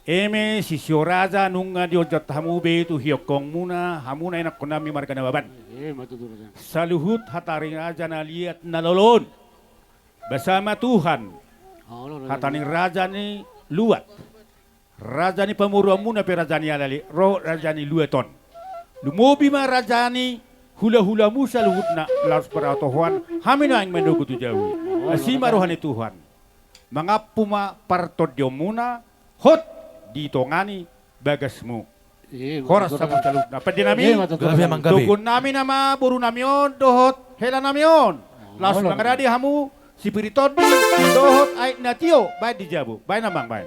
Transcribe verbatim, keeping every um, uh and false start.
Eme sisio raja nunga dionjot hamu be tu hiongkongmuna, hamuna ianakhonnami marga Nababan. Saluhut hata ni raja na liat na lolo on. Basa ma Tuhan, hata ni raja ni luat, raja ni pamoruonmuna pe raja ni alai, ro raja ni luat on. Lumobi ma raja ni hulahulamu saluhutna, laos paratohoan hami naeng manogu tu jabu i. Asi ma roha ni Tuhan. Mangampu ma partondionmuna hot di tonga ni bagasmu. Horas hamu saluhutna. Pandenami, togonnami nama borunami on dohot helanami on. Laos mangaradi hamu sipir ni tondi dohot aek na tio, baen di jabu. Baen amang, baen.